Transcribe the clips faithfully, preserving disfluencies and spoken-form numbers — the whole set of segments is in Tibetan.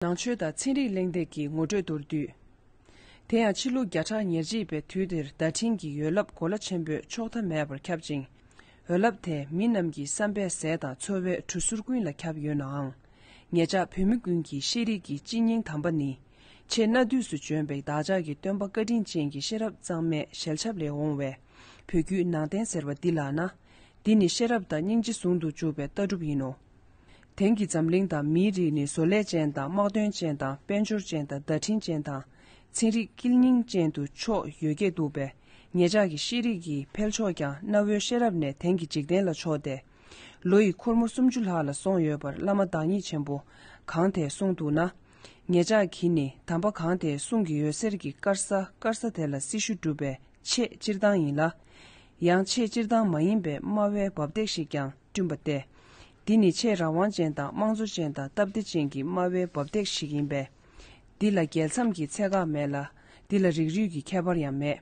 ནང་ཆོས་དང་ཚན་རིག་གླེང་སྟེགས་ཀྱི་ངོ་སྤྲོད་མདོར་བསྡུས། དེ་ཡང་ཕྱི་ལོ་བརྒྱ་ཕྲག་ཉེར་གཅིག་པའི་དུས་དེར་བརྡ་འཕྲིན་གྱི་འོད་རླབས་གོ་ལ་ཆེན་པོས་ཕྱོགས་མཐའ་མེད་པར་ཁྱབ་ཅིང་། འོད་རླབས་དེས་མི་རྣམས་ཀྱི་བསམ་པའི་ཟས་དང་འཚོ་བའི་གྲུ་ཟུར་ཀུན་ལ་ཁྱབ་ཡོད་ནའང་། ངེད་ཅག་བོད་མི་ཀུན་གྱི་ཤེས་རིག་གི་སྤྱི་སྙིང་དམ་པ་ནི། ཆེས་གནའ་དུས་སུ་བྱོན་པའི་བདག་ཅག་གི་སྟོན་པ་བཀའ་དྲིན་ཅན་གྱི་ཤེས་རབ་གཙང་མའི་ཞལ་ཆབ་ལས་འོངས་བའི་བོད་བརྒྱུད་ནང་བསྟན་ཟེར་བ་འདི་ལགས་ན། འདི་ནི་ཤེས་རབ་དང་སྙིང་རྗེ་ཟུང་དུ་འཇུག་པའི་ལྟ་གྲུབ་ཡིན་ནོ། དེང་གི་འཛམ་གླིང་དང་མིའི་རིགས་ནི་བཟོ་ལས་ཅན་དང་དམག་དོན་ཅན་དང་དཔལ་འབྱོར་ཅན་དང་བརྡ་འཕྲིན་ཅན་དང་ཚན་རིག་དཀྱིལ་སྙིང་ཅན་དུ་ཕྱོགས་ཡོད་སྐད་འདུག་པས། ངེད་ཅག་གི་ཤེས་རིག་གི་འཕེལ་ཕྱོགས་ཀྱང་གནའ་བོའི་ཤེས་རབ་ནས་དེང་གི་འཇིག་རྟེན་ལ་ཕྱོགས་ཏེ། ལོ་ཡི་འཁོར་མོ་སུམ་ཅུ་ལྷག་ལ་སོང་ཡོད་པར་བླ་མ་བདག་ཉིད་ཆེན་པོ་གང་དེས་གསུངས་འདུག་ན། ངེད་ཅག་གིས་ནི་དམ་པ་གང་དེའི་གསུང་གི་འོད་ཟེར་གྱིས་དཀར་ས་དཀར་ས་དེ་ལ་སྲི་ཞུ་བསྒྲུབས་པའི་ཆེས་སྤྱིར་བཏང་ཡིན་ལ། ཡང་ཆེས་སྤྱིར་བཏང་མ་ཡིན་པའི་སྨྲ་བའི་འབབ་སྟེགས་ཤིག་ཀྱང་བསྐྲུན་པ་སྟེ། འདི་ནི་ཆེས་རང་དབང་ཅན་དང་དམངས་གཙོ་ཅན་དང་སྟབས་བདེ་ཅན་གྱི་སྨྲ་བའི་འབབ་སྟེགས་ཤིག་ཡིན་པས། འདི་ལ་རྒྱལ་མཚམས་ཀྱི་ཚད་བཀག་མེད་ལ། འདི་ལ་རིགས་རུས་ཀྱི་ཁྱད་པར་ཡང་མེད།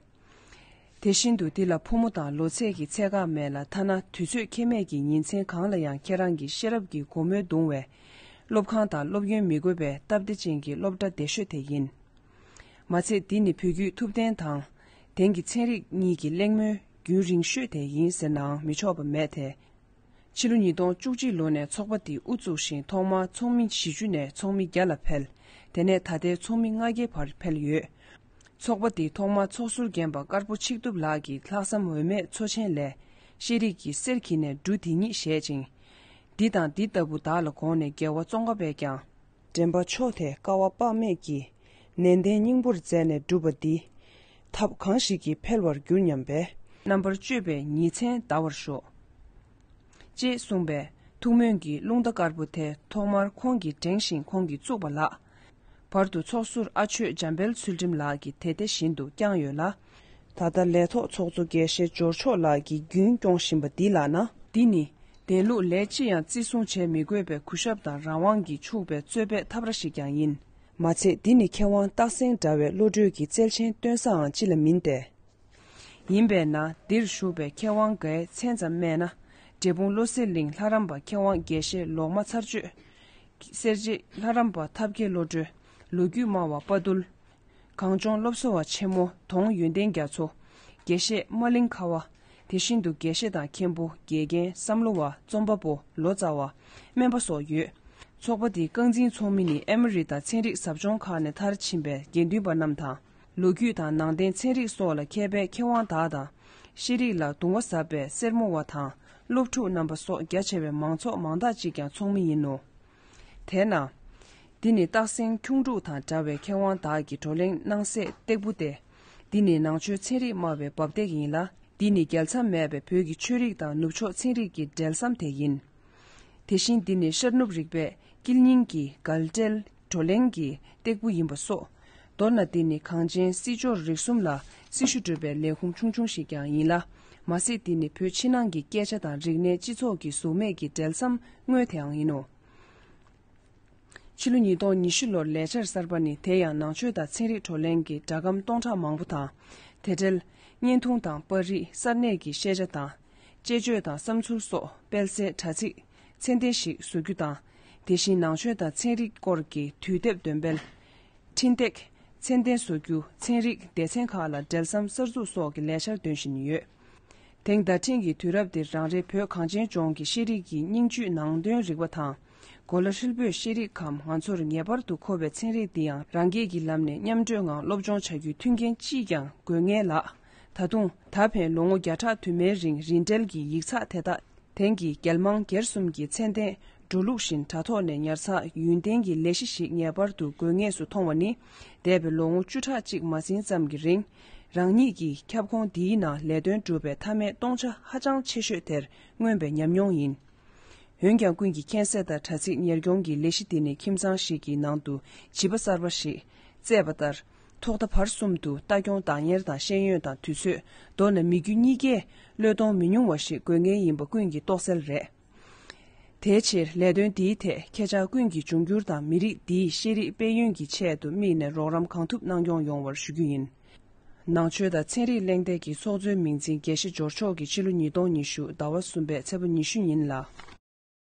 དེ་བཞིན་དུ་འདི་ལ་ཕོ་མོ་དང་ལོ་ཚད་ཀྱི་ཚད་བཀག་མེད་ལ། ཐ་ན་དུས་ཚོད་ཁེལ་མེད་ཀྱི་ཉིན་མཚན་གང་ལ་ཡང་ཁྱེད་རང་གི་ཤེས་རབ་ཀྱི་སྒོ་མོས་གདུང་བའི་སློབ་ཁང་དང་སློབ་ཡོན་མི་དགོས་པའི་སྟབས་བདེ་ཅན་གྱི་སློབ་གྲྭ་བདེ་ཤོས་དེ་ཡིན། མ་ཚད་འདི་ནི་བོད་བརྒྱུད་ཐུབ་བསྟན་དང་དེང་གི་ཚན་རིག་གཉིས་ཀྱི་གླེང་མོལ་རྒྱུན་རིང་ཤོས་དེ་ཡིན་ཟེར་ནའང་མི་ཆོག་པ་མེད་དེ། ཕྱི་ལོ་ཉིས་སྟོང་བཅུ་གཅིག་ལོ་ནས་ཚོགས་པ་འདི་དབུ་བཙུགས་ཤིང་ཐོག་མར་ཚོགས་མི་བཞི་བཅུ་ནས་ཚོགས་མི་བརྒྱ་ལ་འཕེལ། དེ་ནས་ད་ལྟའི་ཚོགས་མི་ལྔ་བརྒྱའི་བར་འཕེལ་ཡོད། ཚོགས་པ་འདིའི་ཐོག་མར་ཚོགས་ཟུར་རྒན་པ་དཀར་པོ་ཆིག་ཐུབ་ལགས་ཀྱི་ལྷག་བསམ་འོས་མེད་མཚོ་ཆེན་ལས། ཤེས་རིག་གི་གསེར་གྱི་ནས་འབྲུ་དེ་ཉིད་བཞད་ཅིང་། འདི་དང་འདི་ལྟ་བུ་དག་ལ་དགོངས་ནས་རྒྱལ་བ་ཙོང་ཁ་པས་ཀྱང་། འདྲེན་པ་མཆོག་དེས་དཀའ་བ་དཔག་མེད་ཀྱིས། ནན་ཏན་སྙིང་པོར་མཛད་ནས་བསྒྲུབས་པ་འདི། ཐབས་གང་ཞིག་གིས་འཕེལ་བར་འགྱུར་སྙམ་པས། རྣམ་པར་དཔྱོད་པའི་ཉིན་མཚན་འདའ་བར་ཤོག་ཅེས་གསུངས་པས། ཐུགས་སྨོན་གྱི་རླུང་རྟ་དཀར་པོ་དེ་ཐོག་མར་ཁོང་གིས་བསྒྲེངས་ཤིང་ཁོང་གིས་བཙུགས་པ་ལགས། བར་དུ་ཚོགས་ཟུར་ཨ་ཆོས་འཇམ་དཔལ་ཚུལ་ཁྲིམས་ལགས་ཀྱིས་དེ་དེ་བཞིན་དུ་བསྐྱངས་ཡོད་ལ། ད་ལྟ་ལས་ཐོག་ཚོགས་གཙོ་དགེ་བཤེས་འབྱོར་མཆོག་ལགས་ཀྱིས་རྒྱུན་སྐྱོང་བཞིན་པ་འདི་ལགས་ན། འདི་ནི་བདེན་ལུགས་ལས་ཅི་ཡང་བརྩི་སྲུང་བྱེད་མི་དགོས་པའི་གུས་ཞབས་དང་རང་དབང་གིས་ཕྱུག་པའི་རྩོད་པའི་ཐབས་ར་ཞིག་ཀྱང་ཡིན། མ་ཚད་འདི་ནི་མཁས་དབང་སྟག་སེང་འདྲ་བའི་བློ་གྲོས་ཀྱི་རྩལ་ཆེན་སྟོན་སའང་ཅི་ལ་མིན་ཏེ། ཡིན་པས་ན་འདིར་བཞུགས་པའི་མཁས་དབང་འགའི་མཚན་ཙམ་སྨྲས་ན། འབྲས་སྤུངས་བློ་གསལ་གླིང་ལྷ་རམས་པ་མཁས་དབང་དགེ་བཤེས་ལོག་སྨྲ་ཚར་གཅོད། སེར་བྱེས་ལྷ་རམས་པ་ཐབས་མཁས་བློ་གྲོས། ལོ་རྒྱུས་སྨྲ་བ་དཔའ་རྟུལ། གངས་ལྗོངས་སློབ་གསོ་བ་ཆེན་མོ་དོང་ཡོན་ཏན་རྒྱ་མཚོ། དགེ་བཤེས་སྨར་གླིང་ཁ་བ། དེ་བཞིན་དུ་དགེ་བཤེས་དང་མཁན་པོ་དགེ་རྒན་བསམ་བློ་བ་རྩོམ་པ་པོ་ལོ་ཙཱ་བ། སྨན་པ་སོགས་ཡོད། ཚོགས་པ་འདིའི་རྐང་འཛིན་ཚོགས་མི་ནི་ཨེ་མོ་རི་དང་ཚན་རིག་ཟབ་སྦྱོང་ཁག་ནས་མཐར་ཕྱིན་པའི་དགེ་འདུན་པ་རྣམས་དང་། ལོ་རྒྱུས་དང་ནང་བསྟན་ཚན་རིག་སོགས་ལ་མཁས་པའི་མཁས་དབང་དག་དང་། ཤེས་རིག་ལ་གདུང་བ་ཟབ་པའི་སེར་མོ་བ་དང་སློབ་ཕྲུག་རྣམ་པ་སོགས་རྒྱ་ཆེ་བའི་མང་ཚོགས་མང་དག་ཅིག་ཀྱང་ཚོགས་མི་ཡིན་ནོ། དེས་ན། འདི་ནི་སྟག་སེང་ཁྱུང་འབྲུག་དང་འདྲ་བའི་མཁས་དབང་དག་གི་བགྲོ་གླེང་གནང་སའི་སྟེགས་བུ་སྟེ། འདི་ནི་ནང་ཆོས་ཚན་རིག་སྨྲ་བའི་འབབ་སྟེགས་ཡིན་ལ། འདི་ནི་རྒྱལ་མཚམས་མེད་པའི་བོད་ཀྱི་ཆོས་རིག་དང་ནུབ་ཕྱོགས་ཚན་རིག་གི་འབྲེལ་ཟམ་དེ་ཡིན། དེ་བཞིན་འདི་ནི་ཤར་ནུབ་རིག་པའི་དཀྱིལ་སྙིང་གི་འགལ་འབྲེལ་བགྲོ་གླེང་གི་སྟེགས་བུ་ཡིན་པ་སོགས། མདོར་ན་འདི་ནི་གངས་ཅན་སྲིད་འབྱོར་རིག་གསུམ་ལ་སྲི་ཞུ་སྒྲུབ་པའི་ལས་ཁུངས་ཆུང་ཆུང་ཞིག་ཀྱང་ཡིན་ལ། མ་ཟད་འདི་ནི་བོད་ཕྱི་ནང་གི་སྐད་ཆ་དང་རིག་གནས་སྤྱི་ཚོགས་ཀྱི་གཟུགས་མེད་ཀྱི་འབྲེལ་ཟམ་དངོས་དེའང་ཡིན་ནོ། ཕྱི་ལོ་ཉིས་སྟོང་ཉི་ཤུ་ལོར་ལས་འཆར་གསར་པ་ནི་དེ་ཡང་ནང་ཆོས་དང་ཚན་རིག་བགྲོ་གླེང་གི་སྒྲ་སྒམ་སྟོང་ཕྲག་མང་པོ་དང་། དེ་འབྲེལ། བརྙན་ཐུང་དང་པར་རིས་གསར་གནས་ཀྱི་ཤེས་བྱ་དང་། དཔྱད་བརྗོད་དང་བསམ་ཚུལ་སོགས་སྤེལ་སའི་དྲ་ཚིགས་ཚད་ལྡན་ཞིག་བཟོ་རྒྱུ་དང་། དེ་བཞིན་ནང་ཆོས་དང་ཚན་རིག་སྐོར་གྱི་དུས་དེབ་འདོན་སྤེལ། འཕྲིན་སྟེགས། ཚད་ལྡན་བཟོ་རྒྱུ། ཚན་རིག་སྡེ་ཚན་ཁག་ལ་འབྲེལ་ཟམ་གསར་འཛུགས་སོགས་ཀྱི་ལས་འཆར་འདོན་བཞིན་ཡོད། དེང་བརྡ་འཕྲིན་གྱི་དུས་རབས་འདིར་རང་རེ་བོད་གངས་ཅན་ལྗོངས་ཀྱི་ཤེས་རིག་གི་སྙིང་བཅུད་ནང་དོན་རིག་པ་དང་། གོ་ལ་ཧྲིལ་པོའི་ཤེས་རིག་གམ་ང་ཚོར་ངེས་པར་དུ་མཁོ་བའི་ཚན་རིག་འདི་ཡང་རང་སྐད་ཀྱི་ལམ་ནས་མཉམ་འགྲོས་ངང་སློབ་སྦྱོང་བྱ་རྒྱུའི་མཐུན་རྐྱེན་ཅིས་ཀྱང་དགོས་ངེས་ལགས། ད་དུང་ད་ཕན་ལོ་ངོ་བརྒྱ་ཕྲག་དུ་མའི་རིང་རིན་བསྲེལ་གྱི་ཡིག་ཚགས་དེ་དག་དེང་གི་རྒྱལ་དམངས་སྒེར་གསུམ་གྱི་ཚད་ལྡན་འགྲོ་ལུགས་བཞིན་དྲ་ཐོག་ནས་ཉར་ཚགས་ཡུན་བརྟན་གྱི་ལས་གཞི་ཞིག་ངེས་པར་དུ་དགོས་ངེས་སུ་མཐོང་བ་ནི། འདས་པའི་ལོ་ངོ་བཅུ་ཕྲག་གཅིག་མ་ཟིན་ཙམ་གྱི་རིང་། རང་ཉིད་ཀྱིས་ཁྱབ་ཁོངས་འདིའི་ནང་ལས་དོན་སྒྲུབ་པའི་མཐའ་མའི་སྟོང་ཆ་ཧ་ཅང་ཆེ་ཤོས་དེར་མངོན་པའི་ཉམས་མྱོང་ཡིན། འོན་ཀྱང་ཀུན་གྱིས་མཁྱེན་གསལ་ལྟར་དྲ་ཚིགས་གཉེར་སྐྱོང་གི་ལས་གཞི་འདི་ནི་ཁྱིམ་ཚང་ཞིག་གི་ནང་དུ་བྱིས་པ་གསར་པ་ཞིག་བཙས་པ་ལྟར། ཐོག་མཐའ་བར་གསུམ་དུ་ལྟ་སྐྱོང་བདག་གཉེར་དང་ཤེས་ཡོན་དང་དུས་ཚོད། མདོར་ན་མི་རྒྱུ་གཉིས་ཀས་བློས་གཏོང་མི་ཉུང་བ་ཞིག་དགོས་ངེས་ཡིན་པ་ཀུན་གྱིས་རྟོགས་གསལ་རེད། དེའི་ཕྱིར་ལས་དོན་འདིའི་ཐད་ཁྱེད་ཅག་ཀུན་གྱིས་འབྱུང་འགྱུར་དང་མི་རིགས་འདིའི་ཤེས་རིག་སྤེལ་ཡོན་གྱི་ཆེད་དུ་དམིགས་ནས་རོགས་རམ་གང་ཐུབ་གནང་སྐྱོང་ཡོང་བར་ཞུ་རྒྱུ་ཡིན། ནང་ཆོས་དང་ཚན་རིག་གླེང་སྟེགས་ཀྱི་ཚོགས་གཙོའི་མིང་འཛིན་དགེ་བཤེས་འབྱོར་མཆོག་གིས་ཕྱི་ལོ་ཉིས་སྟོང་ཉི་ཤུ་ཟླ་བ་གསུམ་པའི་ཚེས་པ་ཉི་ཤུ་ཉིན་ལ།